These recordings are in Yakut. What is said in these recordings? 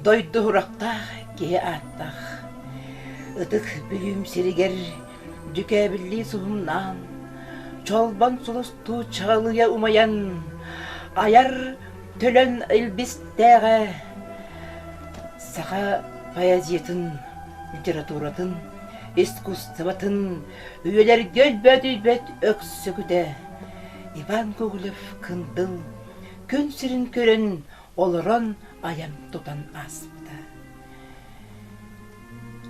Дойду сурахтаах киһи ааттаах. Ытык Бүлүүм сиригэр дьүкээбиллии суһумнаан, чолбон сулустуу чаҕылыйа умайан, айар төлөн илбистээҕэ саха поэзиятын, литературатын, искусствотын үйэлэргэ өлбөөдүйбэт өксөкүтэ Иван Гоголев-Кындыл күн сирин көрөн олорон айан тутан ааспыта.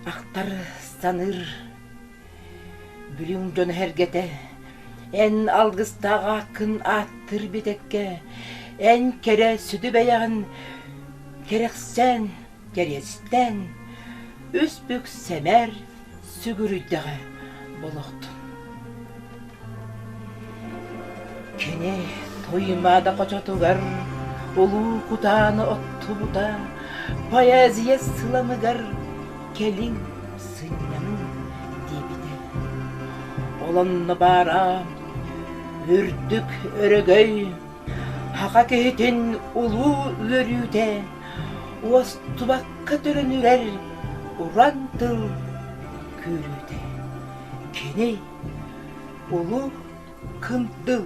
Ахтар саныыр Бүлүүҥ дьоно эргэтэ, эн алгыстаах ааккын ааттыыр битэккэ, эн кэрэ сүдү бэйэҕин кэрэхсээн, кэриэстээн, үс бүк сэмээр сүгүрүйдэҕэ болохтун. Кини Туймаада хочотугар улуу кутааны оттубута, поэзия сыламыгар кэлиҥ, сынньаныҥ диэбитэ. Ол онно баара үрдүк өрөгөй, саха киһитин улуу үөрүүтэ, уостубакка төрөнүрэр уран тыл күүрүүтэ. Кини улуу Кындыл.